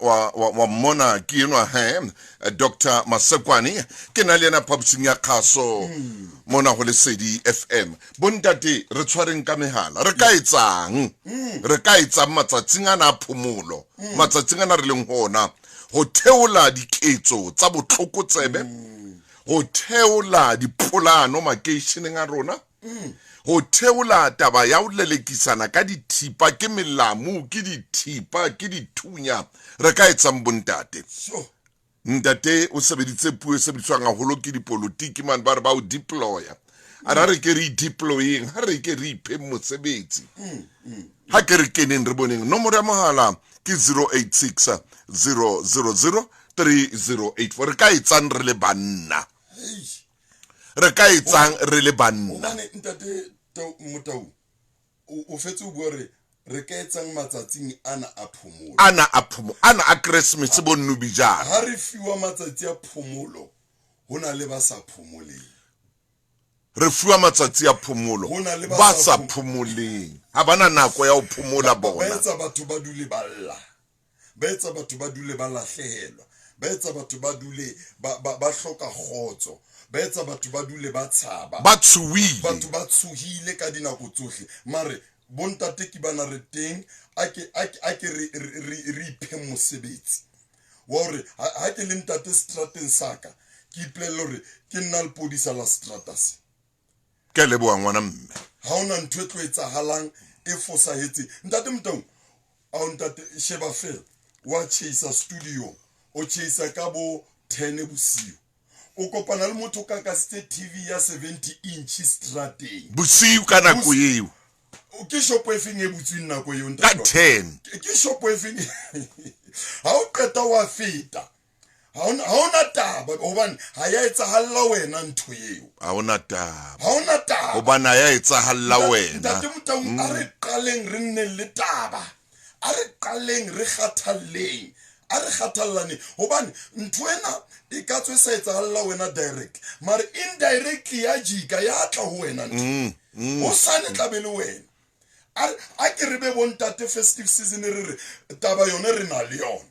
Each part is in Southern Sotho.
wa, wa, wa mmona ke enwa he Dr Masekwane ke na le yena phaposing ya kgaso mona go Lesedi FM. Bontate re tshwareng ka mehala re ka etsang re ka etsang matsatsing ana a phomolo matsatsing ana re leng hona ho theola diketso tsa botlokotsebe ho theola dipolano makeisheneng a rona Go theola taba ya go lelekisana ka dithipa ke melamu, ke dithipa, ke dithunya, re ka etsang bontate? Ntate o sebeditse puo e sebediswang haholo ke dipolotiki mane ba re ba o deploya. A ra re ke re deployeng, ha re ke re ipheng mosebetsi. Ha ke re keneng re boneng. Nomoro ya mohala ke 086 000 3084. Re ka etsang re le banna? Re ka etsang re le banna? Hobane ntate Motau o fetse o bua re re ka etsang matsatsing ana a phomolo. Ana a phomolo, ana a Christmas bo Nnubijana. Ha re fiwa matsatsi a phomolo ho na le ba sa phomoleng. Re fuwa matsatsi a phomolo ba sa phomoleng. Ha bana nako ya ho phomola bona. Ba etsa batho ba dule ba lla. Ba etsa batho ba dule ba lahlehelwa. Ba etsa batho ba dule ba, ba, ba hloka kgotso. Ba etsa batho ba dule ba tshaba. Ba tshohile. Batho ba tshohile ka dinako tsohle. Mare bontate ke bana re teng, a ke, a ke, a ke re, re, re, re ipheng mosebetsi wa hore ha, ha ke le ntate seterateng sa ka, ke ipolelle hore ke nna lepodisa la seterata se. Ke a leboha ngwana mme. Ha hona ntho e tlo etsahalang e fosahetseng. Ntate Motaung, ao ntate sheba fela wa chaisa studio, o chaisa ka bo 10 bosiu. O kopana le motho ka kasitse TV ya 70 inch strateng. Bosiu ka nako eo. Ke shopo e feng e butsweng nako eo ntate? Ka 10. Ke shopo e feng? Ha o qeta wa feta. Ha hona taba hobane ha ya etsahalla wena ntho eo. Ha hona taba. Ha hona taba. Hobane ha ya etsahalla wena. Ntate Motaung a re qaleng re nne le taba. A re qaleng re kgathalleng. A re kgathallaneng hobane ntho ena e ka tswe sa etsahalla wena direct. Mare indirectly ya jika ya tla ho wena ntho. Hosane tla be le wena. A ke re be bontate festive season re re taba yone re na le yona.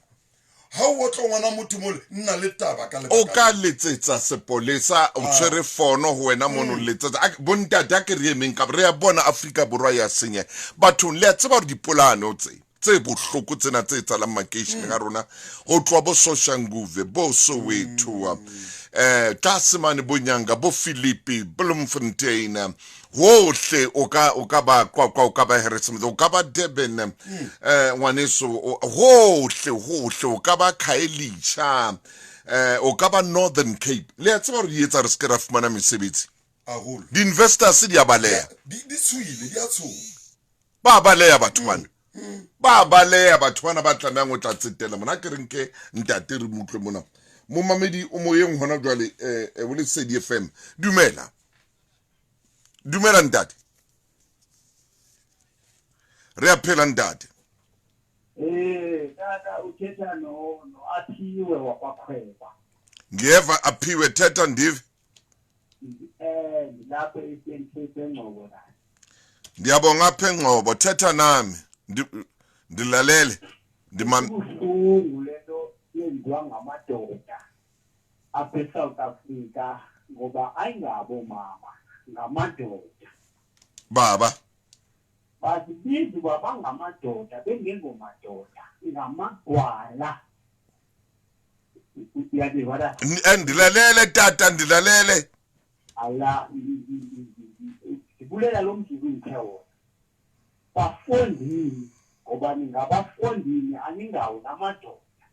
Ha o otlo ngwana motho mole nna le taba ka lebaka. O ka letsetsa sepolesa o tshwere fono ho wena mono mm. letsetsa bontate a ke re emeng ka re ya bona Afrika Borwa ya senye bathong le a tseba hore dipolano tse tse bohloko tsena tse etsahalang makeisheneng a mm. rona ho tloha bo Soshanguve bo Soweto mm. eh tlase mane bo Nyanga bo Philippi Bloemfontein hohle o ka o ka ba kwa kwa o ka ba Harrismith o ka ba Durban eh ngwaneso hohle hohle o ka ba Khayelitsha eh o ka ba Northern Cape le a tseba hore di etsa re se ke ra fumana mesebetsi haholo di-investors di a baleha di di tshohile di a tshoha ba baleha batho bana ba baleha batho bana ba tlamehang ho tla tsetela mona ke re nke ntate re mo utlwe mona momamedi o moyeng hona jwale eh o Lesedi FM dumela Dumela ntate. Re a phela ntate. Eh tata uthetha no no Aphiwe wakwaKhweba. Ngiyeva Aphiwe thetha ndive. Eh ngilapha e-Eastern Cape eNgcobo la. Ndiyabonga apha eNgcobo thetha nami. Ndilalele. Ndimam Ibuhlungu lento yenziwa ngamadoda. Apha eSouth Africa ngoba ayingabo mama ngamadoda. Baba. Bazibiza uba bangamadoda bengengomadoda ngamagwala. Uyabiva la? Eh, ndilalele tata ndilalele. Ala ndibulela lo mzuzu ndithe wona. Bafondini ngoba ningabafondini aningawo namadoda.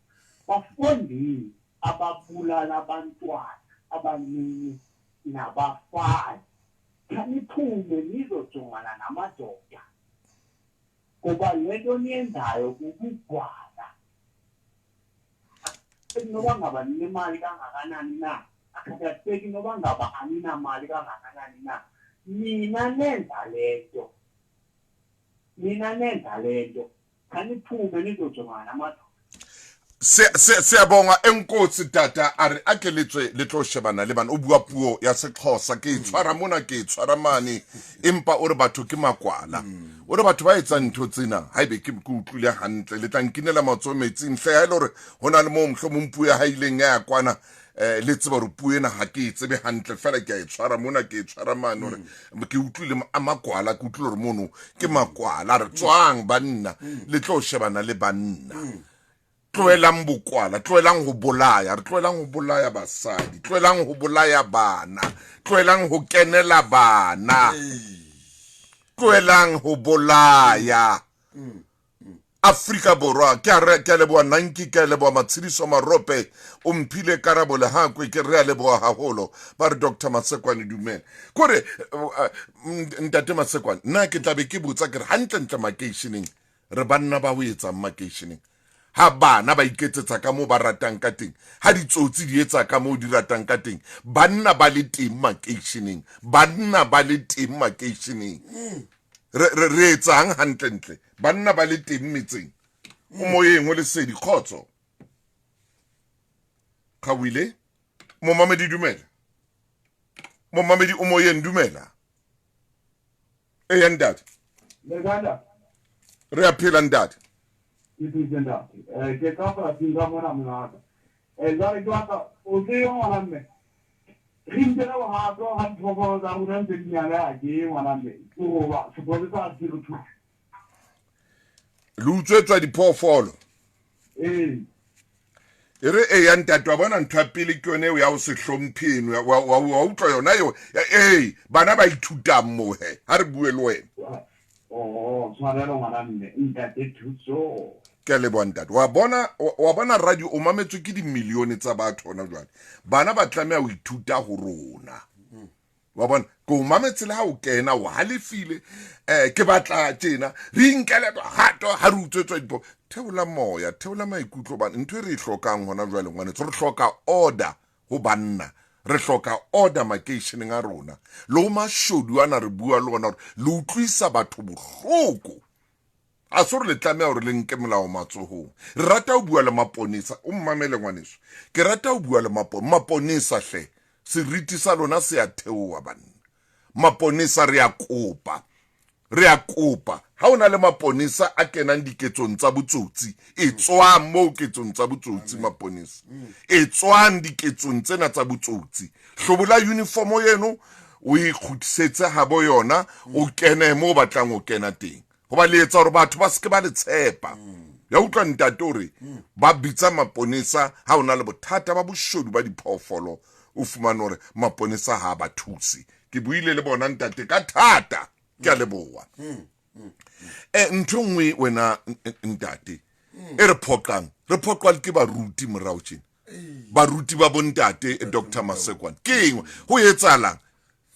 Bafondini ababulala abantwana abancinci nabafazi. Khaniphume nizojongana namadoda ngoba le nto niyenzayo bubugwala. Noba ngaba ninemali kangakanani na, akhathaliseki noba ngaba aninamali kangakanani na, nina nenza le nto. Nina nenza le nto. Khaniphume nizojongana namadoda. Siyabonga enkosi tata a re a ke letswe le tlo shebana le bana o bua puo ya Sexhosa ke e tshwara mona ke e tshwara mane empa o re batho ke makwala o re batho ba etsang ntho tsena haebe ke ke utlwile hantle le tla nkinela matsoho metsing hle ha e le hore ho na le moo mohlomong puo ya hae ileng ya ya kwana eh le tseba hore puo ena ha ke e tsebe hantle fela ke a e tshwara mona ke e tshwara mane hore ke utlwile a makwala ke utlwile hore mono ke makwala re tswang banna le tlo shebana le banna tloelang bokwala tloelang ho bolaya re tloelang ho bolaya basadi tloelang ho bolaya bana tloelang ho kenela bana tloelang ho bolaya Afrika Borwa ke a re ke a leboha Nanki ke a leboha Matshediso Marope o mphile karabo le hakwe ke re a leboha haholo ba re Dr Masekwane dumela kore eh, ntate Masekwane nna ke tlabe ke botsa ke re hantle ntle makeisheneng re banna ba ho etsang makeisheneng ha bana ba iketsetsa ka moo ba ratang ka teng ha ditsotsi di etsa ka moo di ratang ka teng banna ba le teng makeisheneng banna ba le teng makeisheneng re re re etsang hantlentle banna ba le teng metseng o moyeng o lesedi kgotso kgawile momamedi dumela momamedi o moyeng dumela eya ntate re a phela ntate ke phetse ntate eh, ke ka polasing ka mona mongaka eh, jwale ke batla o tsebe ngwana mme re nkele bohato ga diphoofolo tsa rona ntse di nyaleha ke ngwana mme ke goba sepolesa a se re thuse le utswetswa diphoofolo ee e re e ya ntate wa bona ntho ya pele ke yone eo ya go se hlomphe eno wa utlwa yona eo ee bana ba ithutang moo he ga re bue le wena Oh, tshwarelo ngwana mme ntate Thuso. Ke a leboha ntate. Wa bona wa bona radio o mametswe ke dimilione tsa batho hona jwale. Bana ba tlameha ho ithuta ho rona. Wa bona ke o mametse le ha o kena o halefile eh ke batla tjena re inkele bohato ha re utswetswa dipo. Theola moya, theola maikutlo bana ntho e re e hlokang hona jwale ngwanetso re hloka order ho banna re hloka order makeisheneng a rona le ho mashodu ana re bua le ona gore le utlwisa batho bohloko a se gore le tlameha gore le nke molao matsohong re rata ho bua le maponesa o mmamele ngwaneso ke rata ho bua le maponesa hle seriti sa lona se a theoha banna maponesa re a kopa re a kopa ha o na le maponesa a kenang diketsong tsa botsotsi e tswang moo ketsong tsa botsotsi maponesa e tswang diketsong tsena tsa botsotsi hlobola uniformo eno o e kgutlisetse habo yona o kene mo o batlang o kena teng goba le etsa gore batho ba seke ba le tshepa ya utlwa ntate ore ba bitsa maponesa ha o na le bothata ba boshodu ba diphoofolo o fumane gore maponesa ha ba thuse ke buile le bona ntate ka thata ke a leboa um ntho e nngwe wena ntate e re phoqang re phoqwa ke baruti morao tjena baruti ba bontate Dr Masekwane ke eng ho etsahalang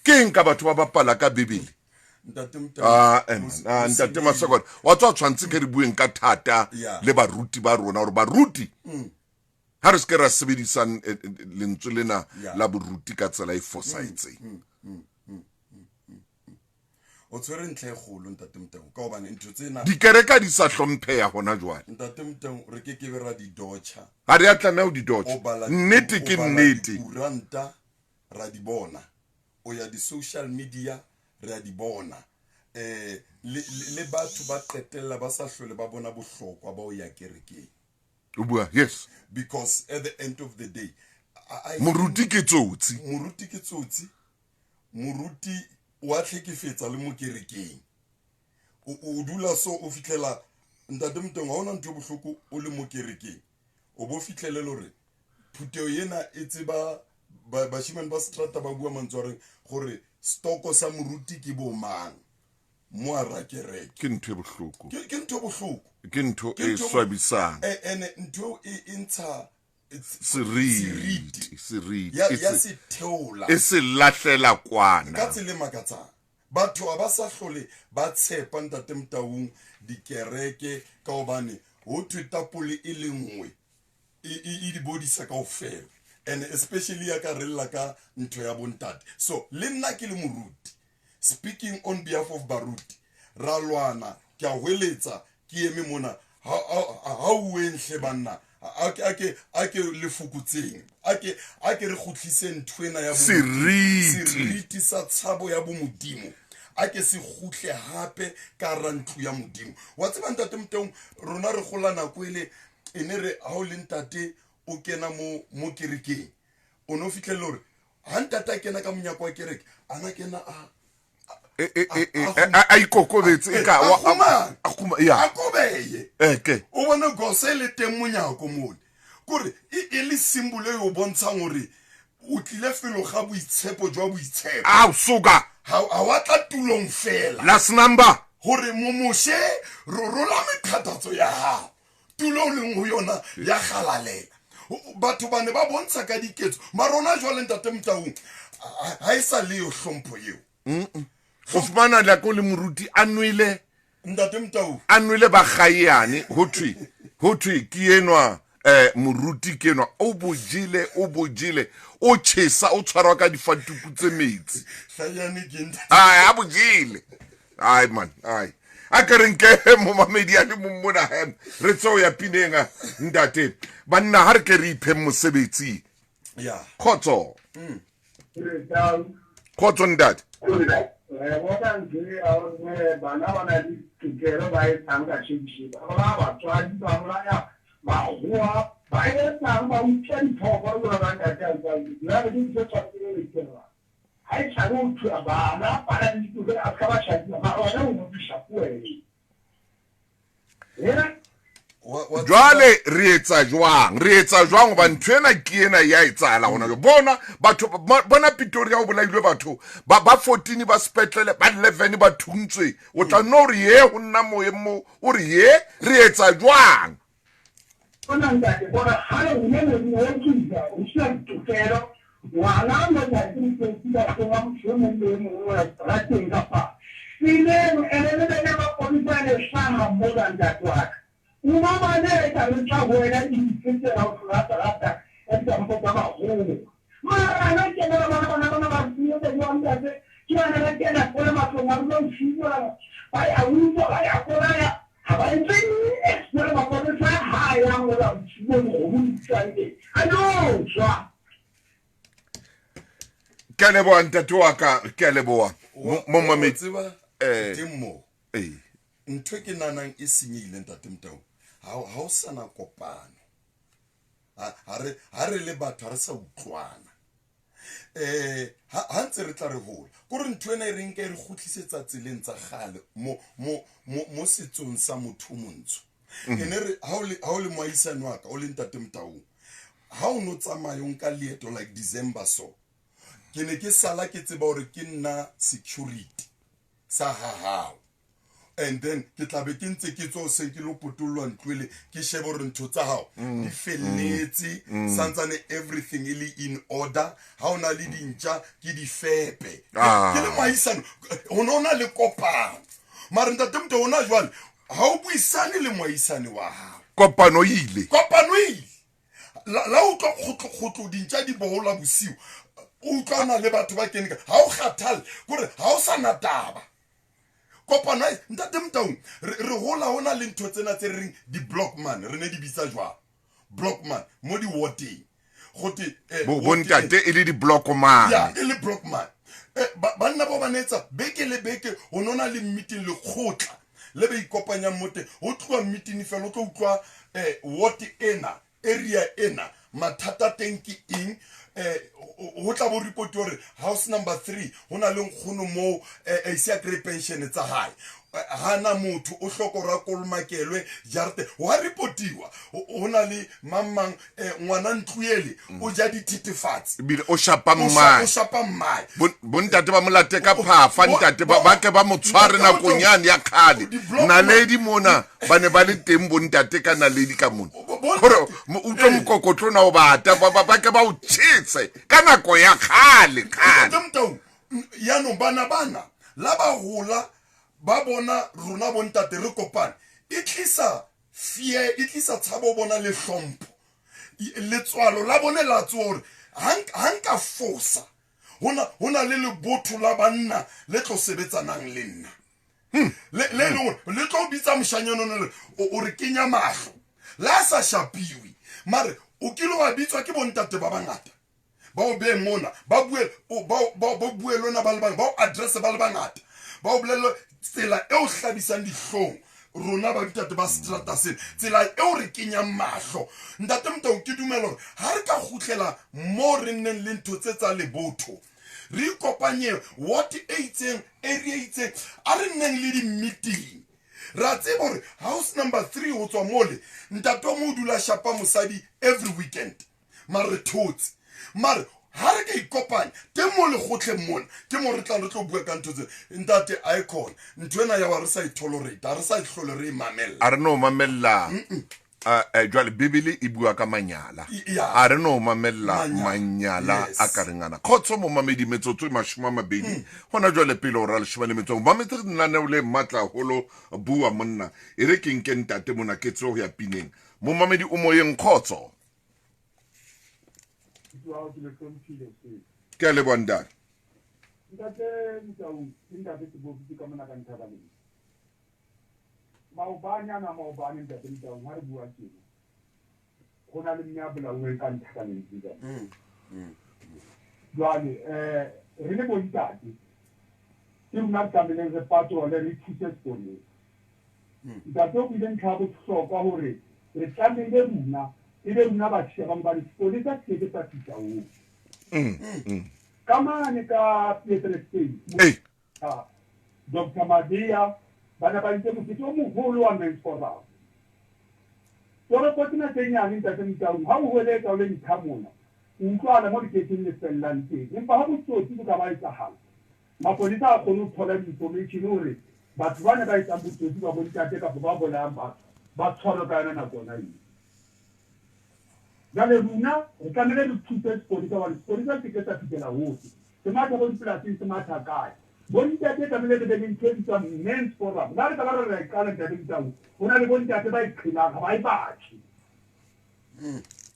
ke eng ka batho ba bapala ka bibele ah, eh, ah, ntate Masekwane wa tswa tshwanetse ke re bueng ka thata le baruti ba rona gore baruti mm. ha re se ke ra sebedisang eh, eh, lentswe lena la boruti ka tsela e fosahetseng mm, mm, o tshwere ntlha e kgolo ntate Motau ka gobane ntho tsena dikereka di sa hlompheya gona jwale ntate Motau re ke ke be ra di dotšha ga re a tlameha go di dotšha nnete ke nnete kuranta ra di bona o ya di-social media re a di bona um le batho ba qetella ba sa hlole ba bona bohlokwa ba o ya kerekeng o bua yes because at the end of the day moruti ke tsotsi moruti ke tsotsi moruti wa tlhekefetsa le mo kerekeng o dula so o fitlhela ntate moteng ga ona ntho e bohloko o le mo kerekeng o bo fitlhele le gore phutheo ena e tseba bashimane ba setrata ba bua mantswe a reng gore stoko sa moruti ke bo mang mo a ra kereke ke ntho e bohloko ke ntho e bohloko ke ntho e swabisang ene ntho e e ntsha seriti seriti ya se theola e se lahlela kwana ka tsela e makatsang batho ga ba sa hlole ba tshepa ntate Motaung dikereke ka gobane go thwe tapole e le nngwe e di bodisa kaofela and especially ya ka rella ka ntho ya bontate so le nna ke le moruti speaking on behalf of baruti ra lwana ke a hweletsa ke eme mona ha uweng hle banna A ke le fokotseng, a ke re kgutliseng ntho ena ya Seriti. Seriti sa tshabo ya bomodimo. A ke se kgutle hape ka hara ntlo ya Modimo. Wa tseba ntate Motaung, rona re gola nako ele e ne re ha o le ntate o kena mo kerekeng, o no fihlelle hore ha ntate a kena ka monyako wa kereke, a na kena a A ikokobetse e ka a a kguma, ya. A kobeye. Ke o bone gose le teng monyako mole, kore e le symbol e o bontshang hore o tlile felo ga boitshepo jwa boitshepo. A suka. Ha wa tla tulong fela. Last number. Hore momoshe rola meqhatatso ya hao, tulo o leng ho yona ya galalela. Batho ba ne ba bontsha ka diketso, mara rona jwale ntate Motaung, ha e sa le yo hlompho eo. O fumana la ko le moruti a nwele, Ntate Motaung, a nwele ba gaiane, ho thwe ke enwa, moruti ke enwa, o bojile, o tjhesa, o tshwarwa ka difatuku tse metsi. Gaiane ke ntate. Ai, a bojile. Ai man, ai. A ke re nke momamedi a le mong mona he, re tseo ya pineng, ntate. Banna ha re ke re ipheng mosebetsi. Ya. Khotso. Khotso ntate. Bona ntho e ya hore bana ba na le tokelo ba etsang ka shebishe. Ba bolaya batswadi, ba bolaya makgowa, ba etsang, ba utswa diphoofolo jwalo ka ntate a ntse a bua. Jwale ke ntho e tshwanetseng e etsuwa. Ha e tshwane ho thwe bana ba na le ditokelo, a ska ba shapiwa, mara wena o mo shapuwe. Ena? Wa Jwale re etsa jwang? Re etsa jwang hoba ntho ena ke ena ya etsahala hona jwale? Bona batho, bona Pretoria ho bolailwe batho ba 14 ba sepetlele, ba 11 ba thuntswe. O tla nno re ye ho nna moyeng mo, o re ye, re etsa jwang? Bona ntate, bona kgale o ne o o tswisa, o sena ditokelo. Ngwana mo ntate o tswetse ba tloha motho e mong le e mong o ya seterateng kapa tseleng, ene le bene ba polisa le hlaha mona ntate wa ka. O mamane e ka re tla ho wena e iphetela ho tlola terata ya dikampo tsa baholo. Mara ha ke bona bana bana bana ba tsietsa jwang ntate, ke bana ba kena feela matlong a rona bosiu bona, ba ya utswa, ba ya bolaya, ha ba etse niks, jwale mapolesa ha a ya mola bosiu bo dikgomo di utswang teng, a yo tswa. Ke a leboha ntate wa ka, ke a leboha. Momamedi. Wa tseba, teng moo. Ntho e ke nahanang e senyehile ntate Motaung, ha o sana kopano. Ha re le batho, ha re sa utlwana. Ha ntse re tla re hola, kore ntho ena e re nka e re kgutlisetsa tseleng tsa kgale, mo setsong sa motho o montsho. E ne re, ha o le moahisani wa ka, o le ntate Motaung, ha o no tsamaya o nka leeto like December so, ke ne ke sala ke tseba hore ke nna security sa ha hao. And then ke tla be ke ntse ke tswa hoseng ke lo potollwa ntlo ele, ke shebe hore ntho tsa hao di felletse, santsane everything e le in order. Ha o na le dintja ke di fepe. Ke le moahisano, ho no na le kopano. Mara ntate Motaung, hona jwale ha o buisane le moahisane wa hao. Kopano e ile. Kopano e ile. La utlwa kgotlo, kgotlo, dintja di bohola bosiu. O utlwana le batho ba kene ka, ha o kgathale, kore ha o sa na taba. Kopano e, ntate Motaung, re hola hona le ntho tsena tse re reng di-block man, re ne di bitsa jwang? Block man, mo di-wardeng. Gote, Bontate e le di-block man. Ya, e le block man. Banna bao ba ne etsa beke le beke, ho nona le meeting lekgotla le ba ikopanyang mo teng. Ho tloha meeting fela, o tlo utlwa, ward ena, area ena, mathata teng ke eng? Ho tla bo report hore house number 3 ho na le nkgono moo, a ise a kry-e pension tsa hae. Ha na motho o hloka hore a kolomakelwe jarete, wa reportiwa. Ho na le mang mang, ngwana ntlo ele o ja dithethefatsi. Ebile o shapa mmae. O shapa mmae. Bontate ba mo late ka phafa, ntate ba ke ba mo tshware nakong yane ya kgale. Naledi mona ba ne ba le teng bontate ka naledi ka mona. Hore utlwe mokokotlo ona o bata, ba ke ba o tjhese ka nako ya kgale, kgale. Ntate Motaung, yaanong bana bana la ba hola ba bona rona bontate re kopane, e tlisa fear, e tlisa tshabo bona le hlompho. Letswalo la bone la tsoha hore ha nka fosa, hona le lebotho la banna le tlo sebetsanang le nna. Le le hore le tlo bitsa moshanyana ona le, o re kenya mahlo. La sa shapiwe. Mare o kile wa bitswa ke bontate ba bangata ba o bee mona, ba bue ba bue le wena ba le bang, ba o address ba le bangata, ba o bolelle tsela e o hlabisang dihlong rona ba ntate ba seterata sena, tsela eo re kenyang mahlo. Ntate Motau, ke dumela hore ha re ka kgutlela moo re nneng le ntho tse tsa lebotho, re ikopanye ward e itseng, area e itseng, a re nneng le di-meeting. Ra tseba hore house number 3 ho tswa mole, ntate wa mo o dula shapa mosadi every weekend, mare re thotse. Mare ha re ka ikopanya teng mo lekgotleng mona, ke mo re tlang re tlo bua ka ntho tse. Ntate, a e khona ntho ena ya wa re sa e tolerate, ha re sa e hlole re e mamella. A re no mamella. Jwale Bibele e bua ka manyala. A re no mamella manyala a ka reng ana. Kgotso momamedi, metsotso e 20 hona jwale pele hora 18. O mametse lenaneo le matla haholo, bua monna. E re ke nke ntate mona ke tswe ho ya pineng. Momamedi o moyeng, kgotso. Ke a leboha ntate. Ntate Motau, ke ntate Sebofisi ka mona ka Nthabaleng. Maobane ana maobane ntate Motau, ha re bua tjena, ho na le mme a bolauweng ka Nthabaleng season. Jwale re le bontate, ke rona re tlamehileng re patrole, re thuse seponesa. Ntate o buile ntlha ya bohlokwa hore re tlamehile rona e be rona ba shebang, hobane seponesa se ke ke sa fihla hohle. Ka mane ka Petrestein, Doctor Madea ba ne ba itse mokete o moholo wa Men's Forum. Toropo tsena tse nyane ntate Motau, ha o hweletsa o le ntlha mona, o utlwahala mo lekeisheneng le fellang teng. Empa ha botsotsi bo ka ba etsahala, maponesa a kgone ho thola di-information hore batho ba ne ba etsang botsotsi ba bontate kapa ba bolayang batho ba tshwarwe ka yona nako yona eo. Jwale rona re tlamehile re thuse seponesa, hobane seponesa se ke sa fihlela hohle. Se matha bo dipolasing, se matha kae. Bontate tlamehile re be le ntho e bitswang Men's Forum. Le ha re ka ba re ra e qala ntate Motau, ho na le bontate ba e qhelang, ha ba e batle.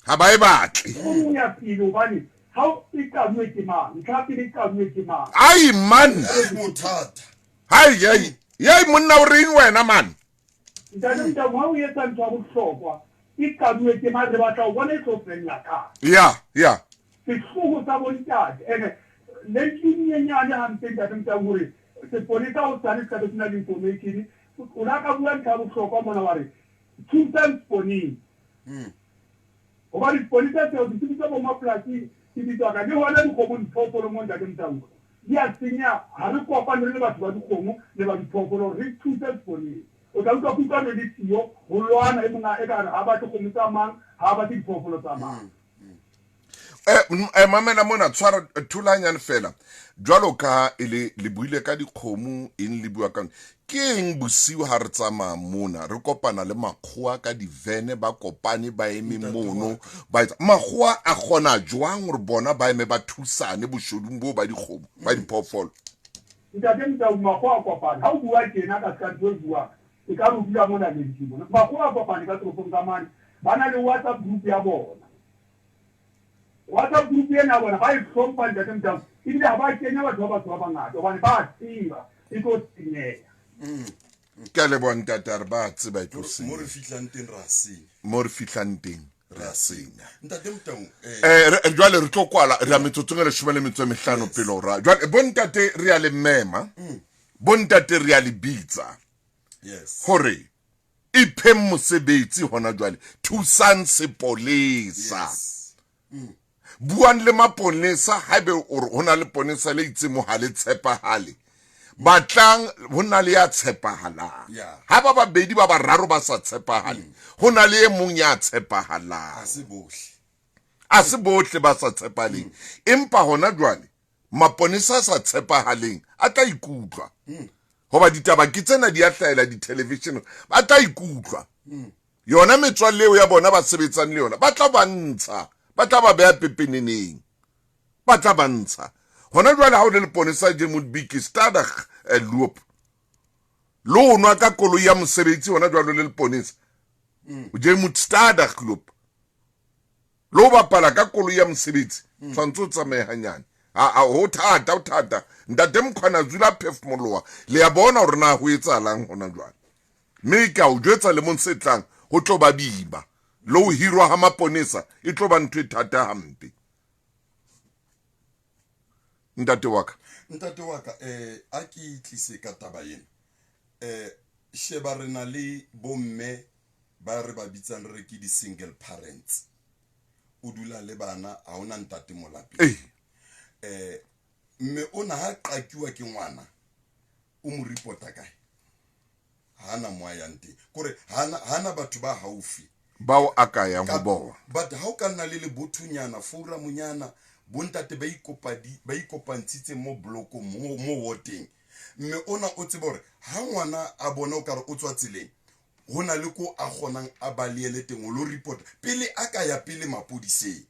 Ha ba e batle. O ya pele hobane ha o e qaduwe ke mang? Ntlha ya pele e qaduwe ke mang? Ai man. Bothata. Hai hai. Yei monna o reng wena man? Ntate Motau, ha o etsa ntho ya bohlokwa, e qaduwe ke mang? Re batla ho bona e tlo fella kae. Ya, ya. Sehloho sa bontate ene le nyenyane hampe ntate Motau hore seponesa o sane se tlabe se na le information. O la ka bua ntlha ya bohlokwa mona wa re thusang seponeng. Hobane seponesa seo se bitswa bo mapolasing, se bitswa ka le hona dikgomo diphoofolo mo ntate Motau di a senya. Ha re kopane re le batho ba dikgomo le ba diphoofolo re thuse seponeng. O tla utlwa kutlwano e le siyo ho lwana e mong e ka re ha batle kgomo tsa mang, ha batle diphoofolo tsa mang. Mamela mona, tshwara thulanyane fela. Jwalo ka e le le buile ka dikgomo, eng le bua ka ke eng bosiu ha re tsamaya mona re kopana le makgowa ka divene, ba kopane ba eme mono ba etsa makgowa a kgona jwang hore bona ba eme ba thusane boshodung boo ba dikgomo ba diphoofolo? Ntate Motau, makgowa a kopane ha o bua tjena ka ska ntho e buang e ka re o dula mona le ntse mona. Makgowa a kopane ka toropong ka mane, ba na le WhatsApp group ya bona. WhatsApp group ena ya bona ba e hlompha ntate Motau, ebile ha ba kenya batho ba batho ba bangata hobane ba tseba e tlo senyeha. Ke a leboha ntate, a re ba tseba e tlo senya. Mo re fihlang teng ra senya. Mo re fihlang teng re a senya. Ntate Motau, Jwale re tlo kwala, re ya metsotsong e 15 pele hora. Jwale bontate re a le mema, bontate re a le bitsa. Hore ipheng mosebetsi hona jwale, thusang sepolesa. Buang le maponesa haebe o re ho na le ponesa le itseng mo ha le tshepahale. Batlang ho na le ya tshepahalang. Ha ba babedi ba bararo ba sa tshepahale, ho na le e mong ya tshepahalang. Ha se bohle. Ha se bohle ba sa tshepahaleng. Empa hona jwale maponesa a sa tshepahaleng a tla ikutlwa. Hoba ditaba ke tsena di a hlahela di-television, ba tla ikutlwa. Yona metswalle eo ya bona ba sebetsang le yona, ba tla ba ntsha, ba tla ba beha pepeneneng. Ba tla ba ntsha. Hona jwale ha o le leponesa je moet bietjie stadig loop. Le o nwa ka koloi ya mosebetsi hona jwale le leponesa. Je moet stadig loop. Le o bapala ka koloi ya mosebetsi, tshwantse o tsamaye hanyane. Ha, ho thata, ho thata. Ntate Mkhwana zula phefumoloha. Le a bona hore na ho etsahalang hona jwale. Mme ke a o jwetsa lemong se tlang ho tlo ba boima. Le ho hirwa ha maponesa e tlo ba ntho e thata hampe. Ntate wa ka. Ntate wa ka, a ke tlise ka taba ena. Sheba re na le bomme ba re ba bitsang re re ke di-single parents. O dula le bana, ha hona ntate mo lapeng. Mme ona ha qakiwa ke ngwana, o mo reporta kae? Hana mo a yang teng. Kore hana batho ba haufi bao a ka yang ho bona. But ha o ka nna le lebothonyana, foramonyana, bontate ba ba ikopantshitse mo blokong, mo wardeng. Mme ona o tseba hore ha ngwana a bona o kare o tswa tseleng, ho na le ko a kgonang a baleele teng o lo report pele a ka ya pele mapodiseng.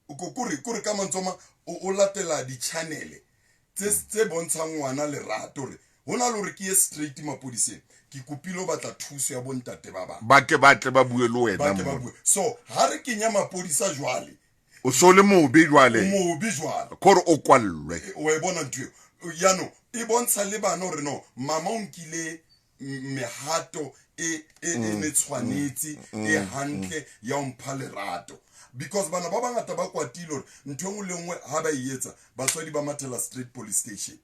Kore ka mantswe ma o latela di-channel tse bontshang ngwana lerato hore ho na le hore ke ye straight mapodiseng, ke kopile ho batla thuso ya bontate ba bang. Ba ke ba tle ba bue le wena Ba ke ba bue. So ha re kenya mapodisa jwale, o so le mobe jwale. O mobe jwale. Kore o kwallwe. Wa e bona ntho eo. Jaanong e bontsha le bana hore no mama o nkile mehato e ne tshwanetse e hantle ya ho mpha lerato. Because bana ba bangata ba kwatile hore ntho e nngwe le nngwe ha ba e etsa, batswadi ba mathela straight police station.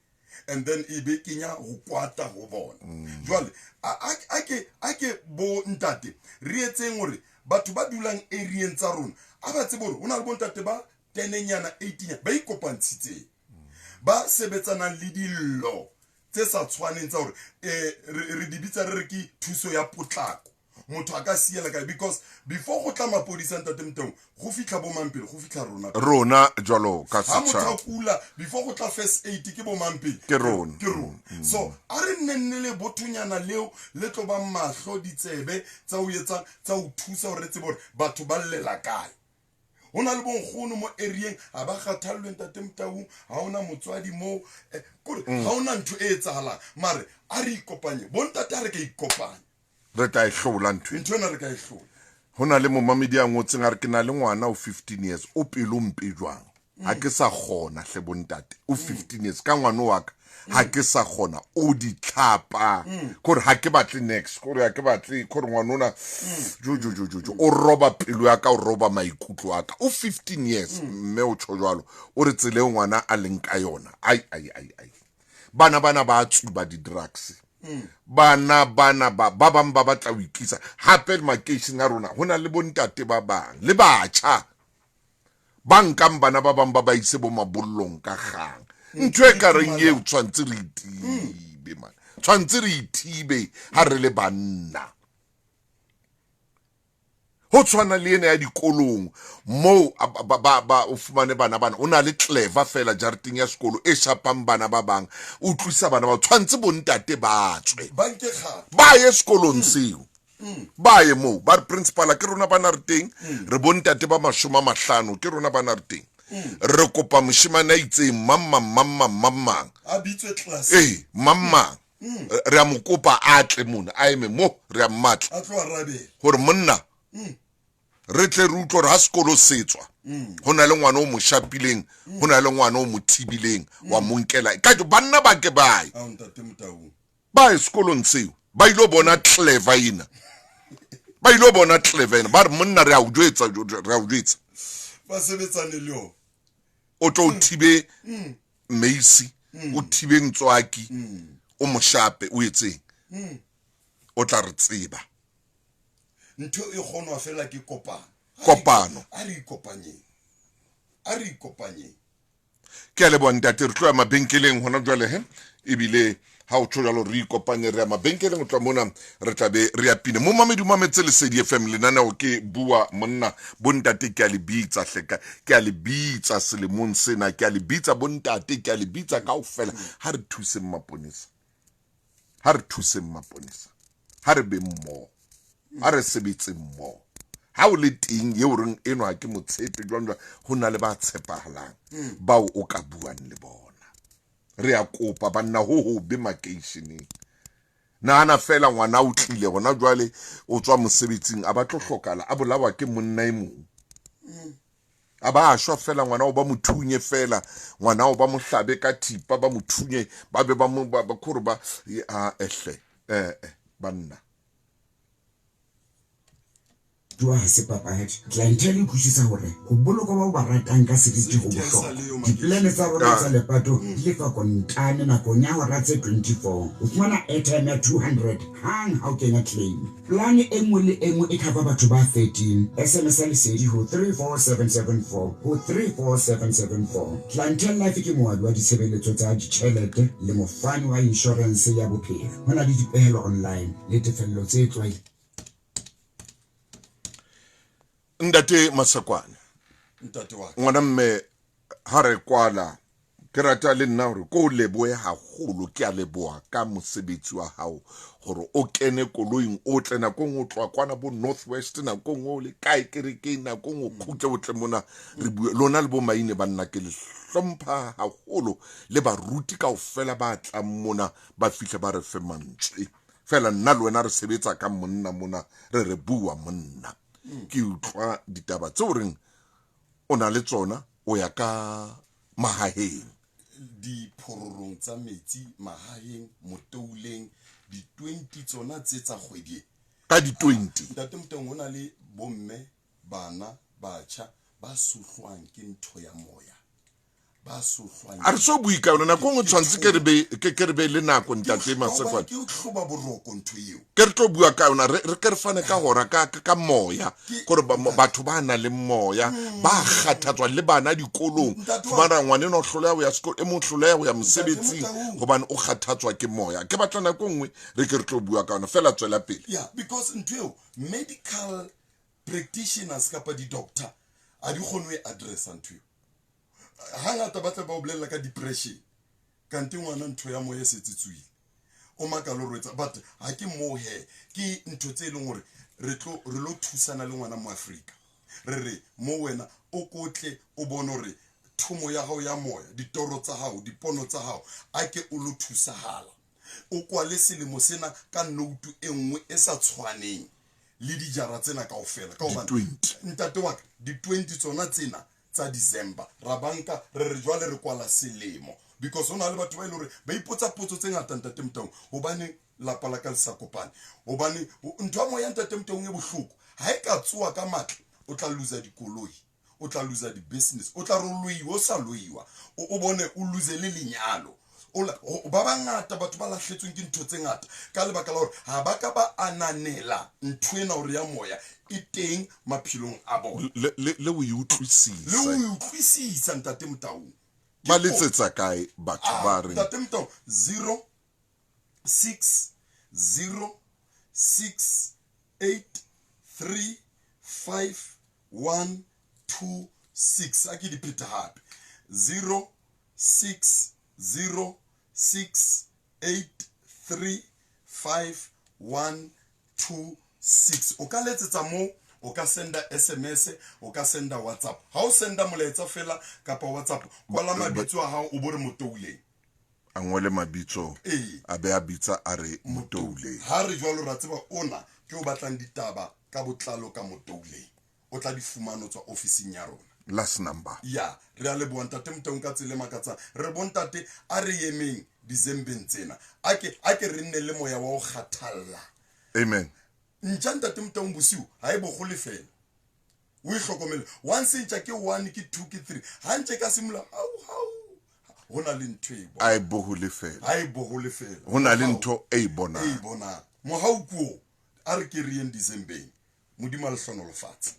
And then e be kenya ho kwata ho bona. Jwale a ke bo ntate re etseng hore batho ba dulang areeng tsa rona a ba tsebe hore ho na le bo ntate ba tenenyana 18 ba ikopantshitseng, ba sebetsanang le dillo tse sa tshwaneng tsa hore re di bitsa re re ke thuso ya potlako. Motho a ka siela kae? Because before go tla mapodisa ntate Motaung, go fitlha bo mang pele? Go fitlha rona pele. Rona jwalo ka Ha motho a kula, before go tla first aid ke bo mang pele? Ke rona. Ke rona. So a re nne nne le bothonyana leo le tlo ba mahlo ditsebe tsa ho etsa, tsa ho thusa hore re tsebe hore batho ba llela kae. Ho na le bonkgono mo areeng, ha ba kgathallwe ntate Motaung, ha hona motswadi moo, kore ha hona ntho e etsahalang. Mare a re ikopanye, bontate ha re ka ikopanya, re tla e hlola ntho ena. Ntho ena re ka e hlola. Ho na le momamedi a ngotseng a re ke na le ngwana o 15 years, o pelompe jwang? Ha ke sa kgona hle bontate, o 15 years ka ngwana wa ka, ha ke sa kgona, o ditlhapa. Kore ha ke batle next, kore ha ke batle, kore ngwana ona, jo, jo, jo, jo, jo, o roba pelo ya ka, o roba maikutlo a ka. O 15 years, mme o tjho jwalo, o re tsela eo ngwana a leng ka yona. Ai, ai, ai, ai. Bana bana ba tsuba di-drugs. Bana bana ba bang ba batla ho ikisa. Hape makeisheneng a rona ho na le bontate ba bang le batjha ba nkang bana ba bang ba ba ise bo mabollong ka kgang. Ntho e ka reng eo tshwantse re ithibe, man. Tshwantse re ithibe ha re le banna. Ho tshwana le ena ya dikolong moo ba o fumane bana bana, o na le clever fela jareteng ya sekolo e shapang bana ba bang, o utlwisa bana ba tshwantse bontate ba tswe. Ba nke kgato. Ba ye sekolong seo. Ba ye moo, ba re principal ke rona bana re teng, re bontate ba 50, ke rona bana re teng. Re kopa moshemane a itseng mang mang mang mang mang mang. A bitswe class. Mang mang. Re a mo kopa a tle mona, a eme mo, re a mmatla. A tlo arabela. Hore monna, re tle re utlwe hore ha sekolo se tswa, ho na le ngwana o mo shapileng, ho na le ngwana o mo thibileng, wa mo nkela. Ka jo, banna ba ke ba ye. Ao, ntate Motaung. Ba ye sekolong seo, ba ilo bona clever ena. Ba ilo bona clever ena. Ba re monna re a o jwetsa, re a o jwetsa. Ba sebetsane le yona. O tlo o thibe Macy, o thibe Ntswaki, o mo shape, o etseng? O tla re tseba. Ntho e kgonwa fela ke kopano. Kopano. A re ikopanyeng. A re ikopanyeng. Ke a leboha ntate, re tlo ya mabenkeleng hona jwale he. Ebile ha o tjho jwalo re ikopanye, re ya mabenkeleng, o tla mona re tla be re ya pina. Momamedi o mametse Lesedi FM, lenaneo ke Bua Monna. Bontate ke a le bitsa hleka, ke a le bitsa selemong sena, ke a le bitsa bontate, ke a le bitsa kaofela. Ha re thuseng maponesa, ha re thuseng maponesa, ha re beng mmoho, ha re sebetseng mmoho. Ha o le teng eo reng enwa ha ke mo tshepe jwang jwang, ho na le ba tshepahalang bao o ka buang le bona. Re a kopa banna ho hobe makeisheneng. Nahana fela ngwana o tlile hona jwale, o tswa mosebetsing, a ba tlo hlokala, a bolawa ke monna e mong. A ba shwa fela ngwana o ba mo thunye fela, ngwana o ba mo hlabe ka thipa, ba mo thunye, ba be ba mo, ba, ba, kore ba, ye, a, ehle, eh, eh, banna. Moratuwa ha se papadi. Clientele e utlwisisa hore ho boloka bao ba ratang ka seriti ho bohlokwa. Dipolane tsa rona tsa lepato di lefa kontane nakong ya hora tse 24. O fumana airtime ya 200 hang ha o kenya claim. Polane e nngwe le e nngwe e cover batho ba 13. SMS-a Lesedi ho 34774 ho 34774. Clientele Life ke moabi wa ditshebeletso tsa ditjhelete le mofani wa inshorense ya bophelo. Ho na le dipehelo online le tefello tse tlwaelehileng. Ntate Masakwane, Ntate wa ka. Ngwana mme ha re kwala ke rata le nna hore ko o lebohe haholo, ke a leboha ka mosebetsi wa hao gore o kene koloing o tle nakong o tloa kwana bo North West, nakong o le kae kerekeng, nakong o khutle o tle mona re bue lona le bo maine ba nna ke le hlompha haholo le baruti kaofela ba tlang mona ba fihle ba re fe mantswe. Fela nna le wena re sebetsa ka monna mona, re re bua monna. Ke utlwa ditaba tseo reng o na le tsona o ya ka mahaheng. Diphororong tsa metsi mahaheng, motouleng, di-20 tsona tse tsa kgwedi e. Ka di-20. Ntate Motaung, ho na le bomme, bana, batjha ba sohlwang ke ntho ya moya. Ba sohlwang. A re so bue ka yona nako nngwe tshwanetse ke re be ke re be le nako ntate Masekwane. Ke o hloba boroko ntho eo. Ke re tlo bua ka yona re ke re fane ka hora ka ka moya gore batho ba nang le moya ba kgathatswa le bana dikolong. Fumana ngwana enwa o hloleha ho ya sekolo, e mong hloleha ho ya mosebetsing hobane o kgathatswa ke moya. Ke batla nako nngwe re ke re tlo bua ka yona fela tswela pele. Yeah, because ntho eo medical practitioners kapa di-doctor a di kgone ho e addressa ntho eo. Hangata ba tla ba o bolella ka depression kante ngwana ntho ya moya e setse tswile o makalo rwetsa but ha ke moo he ke ntho tse e leng hore re tlo re lo thusana le ngwana mo Afrika re re mo wena o kotle o bone hore thomo ya hao ya moya ditoro tsa hao dipono tsa hao a ke o lo thusahala o kwale selemo sena ka note e nngwe e sa tshwaneng le dijara tsena kaofela ka hobane ntate wa ka di-20 tsona tsena tsa December ra banka re re jwale re kwala selemo because ho na le batho ba e le hore ba ipotsa potso tse ngata ntate Motaung hobane lapa la ka le sa kopane hobane ntho ya moya ntate Motaung e bohloko ha e ka tsoa ka matla o tla loser dikoloi o tla loser di-business o tla re o loiwa o sa loiwa o bone o lose le lenyalo ba bangata batho ba lahletsweng ke ntho tse ngata ka lebaka la gore ga ba ka ba ananela ntho ena gore ya moya e teng maphelong a bona le o e utlwisisa le o e utlwisisa ntate Motaung ba letsetsa kae batho ba reng ntate Motaung 0 6 0 6 8 3 5 1 2 6 a ke di pheta gape 0 6 0 6 8 3 5 1 2 6 o ka letsetsa mo o ka senda sms o ka senda whatsapp ha o senda molaetsa fela kapa whatsapp kwala mabitso a hao o bo re motouleng a ngole mabitso a be a bitsa a re motouleng ha re jwalo ra tseba ona ke o batlang ditaba ka botlalo ka motouleng o tla di fumana o tswa ofising ya rona last number ya re a leboha ntate Motaung ka tsela e makatsang re bontate a re emeng dizembeng tsena a ke a ke re nne le moya wa ho kgathalla amen ntja ntate Motaung bosiu ha e bogole fela o e hlokomele once ntja ke one ke two ke three ha ntse ka simolola au hau ho na le ntho e a e bohole fela ha e bohole fela ho na le ntho e e bonang e bonang mohau kuo a re ke re yeng dizembeng modimo a le hlonolofatse.